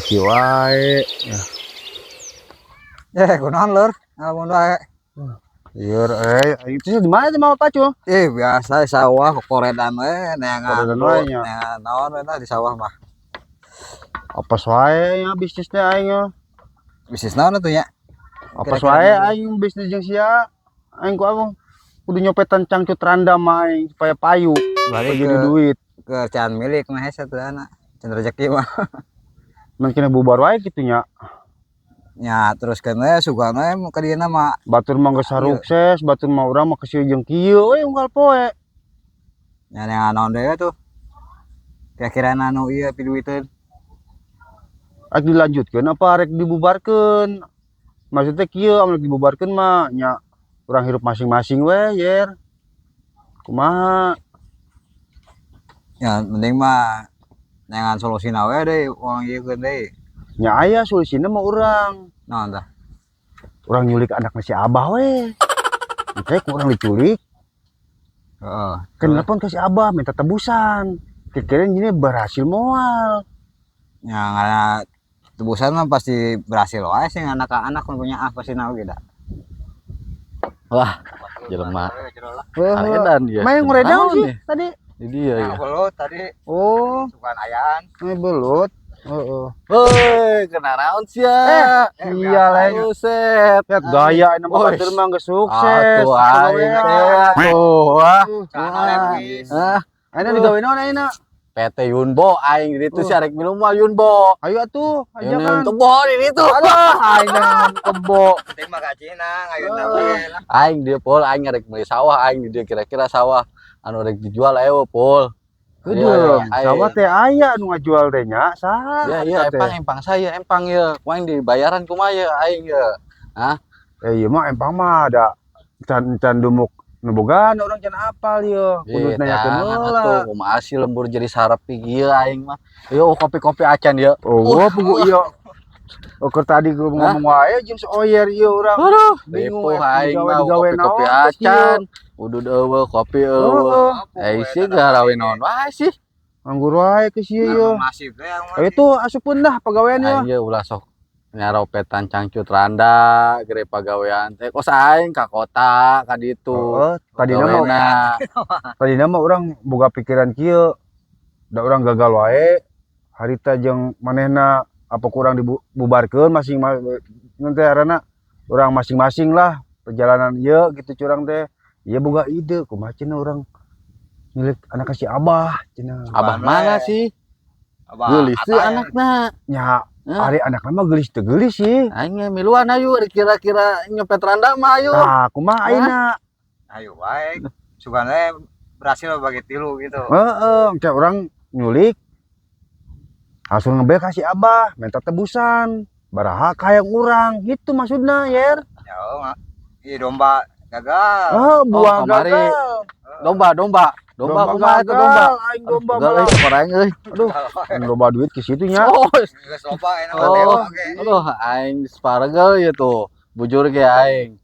Kieu wae. Eh, kunaon, Lur? Ngalamun wae. Lieur eh, itu di mana mau pacul? Eh, biasa di sawah kokoredan we, neangan. Kokoredan wae nya. Neangan naon we di sawah mah. Apa wae nya bisnisnya aing nya. Bisnis naon atuh nya? Apa Kira-kira wae dulu. Aing bisnis jeung sia. Aing ku abang kudu nyopetan cangcut randa mah aing supaya payu. Balik Supaya jadi ke duit. Kerjaan milik mah hese tuh anak. Can rezeki mah. Mungkin bubar wae kitu nya. Nya terus we sugan we ka dieu mah. Batur mah geus sukses, batur mah urang mah kesieun jeung kieu we unggal poe. Nya neangan naon deui tuh. Kira-kira anu ieu piduiteun. Rek dilanjutkeun apa rek dibubarkeun? Maksudnya kieu, amun rek dibubarkeun mah nya urang hirup masing-masing we, yer. Kumaha? Ya penting mah neangan solusina we deui urang ieu deui. Nya aya solusina mah urang. Naon tah? Urang nyulik anak si Abah we. Engke ku urang diculik, kan nelpon ke si Abah minta tebusan. Kira-kira ini berhasil moal? Ya ngaranna tebusan mah pasti berhasil wae sih, anak anak nu punya ah pasti naon ge da. Wah, jelema. Heeh. Edan dia. Main nguredang Naon sih nih? Tadi. Di dia ya. Nah, belut tadi Oh, sugan ayaan. Ini belut. Heeh. Woi, kena naon sia? Eh, iya lain. Buset. Lihat gaya ini mah Woi. batur mah geus sukses. Atuh aing teh tuh. Wah. Celana Levi's. Ah, Ayeuna digawe naon ayeuna? PT Yunbo aing di ditu Oh. sih arek minum mah Yunbo. Ayo atuh, Ayo ajakan. kebo di ditu. Aduh, aing jangan kebo. Penting mah gajina ngayuna we lah. Aing dia pol aing arek meuli sawah aing di dieu, kira-kira sawah anu rek dijual ayo pol. Kudu, Iya, sawah teh aya anu ngajual teh nya, saha? Ya iya Eta teh? Empang empang saya empang ya. Ku aing dibayaran kumaha ya aing ya. Hah? Eh, iya mah empang mah ada can can dumuk nu bogaan urang can apal ieu. Kudu Iya, nanyakeun jangan heula. Atuh kumaha sih lembur jadi sarap ieu aing mah. Yo kopi-kopi acan ya. Oh, pugu ieu. Oker tadi gua ngomong wae jeung si Oyer ieu urang. Aduh, Bingung ripuh eh, aing digawe mah digawe kopi-kopi naon geus kieu. Acan. Udud eueuh, kopi eueuh. Heeh. Eh sih garawe naon wae sih. Nganggur wae ke sieu ieu. Masif teh yang Ayo tuh asupkeun dah pagawean ieu. Aing ye ulah sok nyaropetan cangcut randa gere pagawean teh kos aing ka kota ka ditu. Heeh, tadina mah Gawena. Tadina mah urang boga pikiran kieu. Da urang gagal wae harita jeung manehna, apa kurang dibubarkeun masing nanti arana urang masing-masing lah perjalanan ieu gitu curang teh. Ieu boga ide kumaha cenah urang milik anak si Abah cenah. Abah mana sih? Abah Geulis teu Ataya. Anakna. Nya Hah? ari anakna mah geulis teu geulis sih. Aing ge miluan ayu kira-kira nyopet randa mah ayu. Nah, kumaha ayeuna? Ayo wae. Sugana berhasil bagi tilu gitu. Heeh, kayak urang nyulik langsung ngebel kasih Abah minta tebusan baraha kayak urang gitu maksudna, yer. Ya, oh, iya domba gagal. Oh, buah Oh, kamari. gagal. Domba, domba. Domba kumaha itu domba? Aing domba Gagal malah. euy, korang euy. Aduh, loba duit ke situ nya. Oh, Geus loba enak Oh. dewa oge. Aduh, aing spargel ya tuh. Bujur ge aing.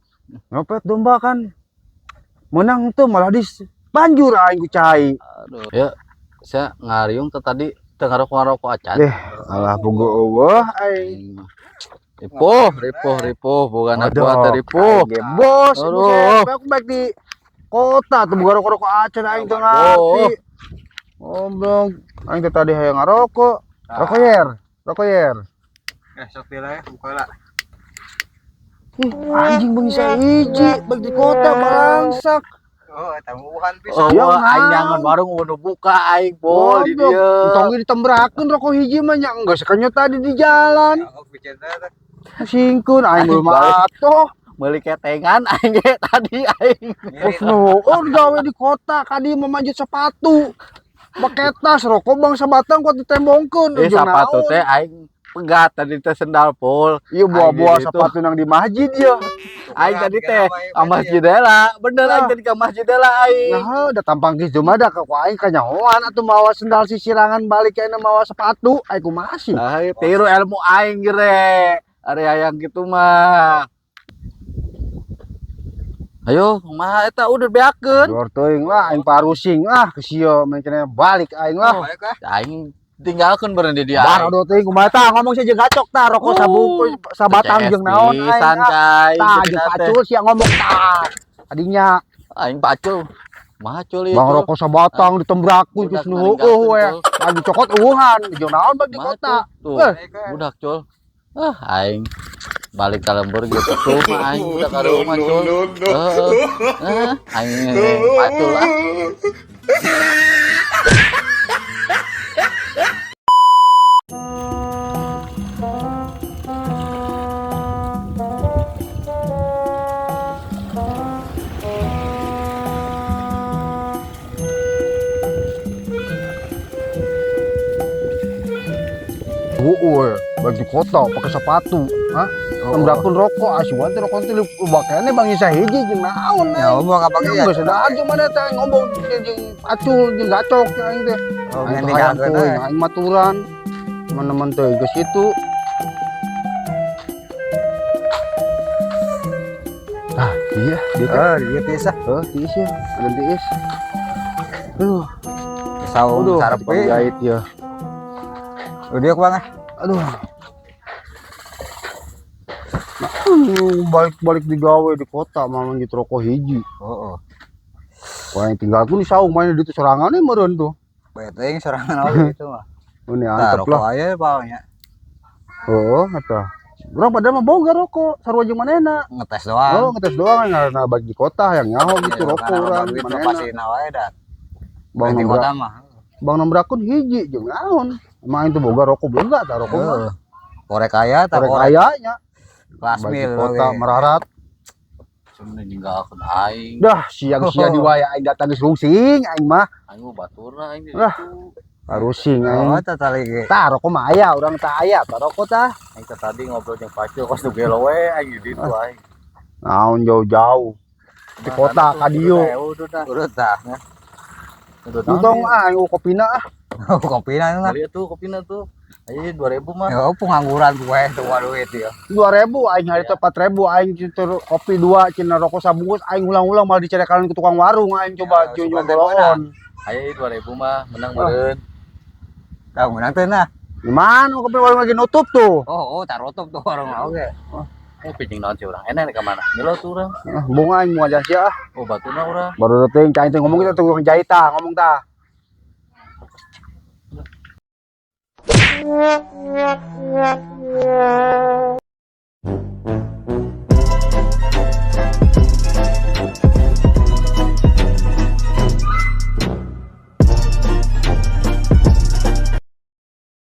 Nyopet domba kan menang tuh malah di banjur aing ku cai. Aduh. Ya, saya ngariung teh tadi teu ngarokok-ngarokok acan. Eh, alah pugu eueuh aing. Aing mah. Ripuh, ripuh, ripuh, bukan aku teh ripuh. Aing ge bos, Aduh. buset. Aku baik di kota tuh bukan rokok-rokok acan aing teu ngarti. Goblok, aing teh tadi hayang ngarokok. Rokok yer, rokok yer. Eh, sok lah ya, buka lah. Ih, anjing bangsa hiji, baik di kota balangsak. Oh, tamuhan Oh, pisan. Ya, wah, aing naon. nyangon warung udah buka aing pol di Goblok. dieu. Entong ge ditembrakeun rokok hiji mah nya geus sekenyot tadi di jalan. Ya, oh, bikin teh. Singkeun aing Aing belum balik. atuh. Meuli ketengan aing ge tadi aing. Terus nuhun gawe di kota kadi memanjat sepatu. Make tas rokok bangsa batang kuat ditembongkeun. Eh Ujung sepatu naon. Teh aing pegat tadi teh sendal pol. Iya buah-buah Aing di sepatu nang di masjid ya. Aing tadi teh ka masjid heula. Bener aing tadi ka masjid heula aing. Nah, udah tampang geus mah da ka ku aing kanyahoan atuh mawa sendal sisirangan balik kayakna mawa sepatu, aing kumaha sih? Ah, tiru ilmu aing gere. Ari hayang gitu mah. Ayo, kumaha eta udah beakeun. Dor teuing lah aing parusing lah ke sia main kena balik aing lah. Balik ah. Aing Tinggalkeun beureun di dia. Baru teuing kumaha tah ngomong sia jeung gacok tah rokok sabungkus sabatang jeung naon aing. Pisan Ah. ka aing. Tah jeung pacul sia ngomong tah. Tadinya Aing pacul. Macul ieu. bang rokok sabatang ditembraku Budak terus nu heueuh we. Lagi cokot eueuhan jeung naon bang di kota. Tuh, Eh. budak cul. Ah, aing balik ka lembur gitu tuh mah aing budak ka rumah cul. Heeh. Eh, aing pacul ah. Heueuh, bagi di kota pakai sepatu, hah? Tembrakun rokok, asuhan teh rokok teh bakene bang isa hiji jeung naon Ya aing. mau apa ge? Geus ada jeung mana teh ngomong jeung pacul jeung gacok aing teh. Oh, Aing yang teh hayang tinggalkeun teuing, we. aing maturan. Teman-teman teh geus itu. Ah, iya, dia teh. Oh, dia tiis ah. Oh, tiis ya. Ada tiis. Aduh, Saung aduh, sarep tukang we. jahit ya. Udah bang ah. Aduh. Balik-balik digawe di kota mah gitu rokok hiji. Oh, oh. Wah, yang tinggal aku di saung main di sorangan meureun tuh. Bae teuing sorangan oge gitu mah. Ini Tah antep rokok lah. aya bang nya. Oh, eta. Urang padahal mah boga rokok, sarua jeung manehna. Ngetes doang. Oh, ngetes doang nah, balik di kota yang nyaho gitu Ya, rokok karena urang duit mah manehna. pasti wae dah. Bang Di nombrak, kota mah. bang nombrakun hiji jeung naon. Emang itu boga rokok boga tah rokok mah. Heeh. Korek aya tah Korek korek aya nya. kelas Balik di mil kota oge. merarat. Cuman ninggalkeun aing. Dah siang-siang di waya aing datang geus rungsing aing mah. Aing mah baturna aing di Lah. ditu. Rusing aing. Oh, tah tali ge. Tah rokok mah aya, urang tah aya, tah rokok tah. Aing teh tadi ngobrol jeung pacul kos nu gelo we aing di ditu aing. Naon jauh-jauh. Di kota ka dieu. Urut tah. Untung ah aing kopina ah. Kopi na lah. Beli tuh kopina tuh. Ayo 2000 mah. Ya pengangguran gue tuh duit ya. 2000 aing hari teh 4000 aing citur kopi dua cina rokok sabungkus aing ulang-ulang malah dicerekan ke tukang warung aing coba Ya, cuy suka teh boloon. Ayo 2000 mah menang meureun. Tah menang teh nah. Gimana kopi warung lagi nutup tuh? Oh, oh, tarutup tuh warung oge. Oh, picing naon sih urang. Enak ka mana? Ngelo tuh urang. Ah, bunga aing mau aja sih ah. Oh, batuna urang. Baru teuing cai teh ngomong kita tukang jahit tah, ngomong tah.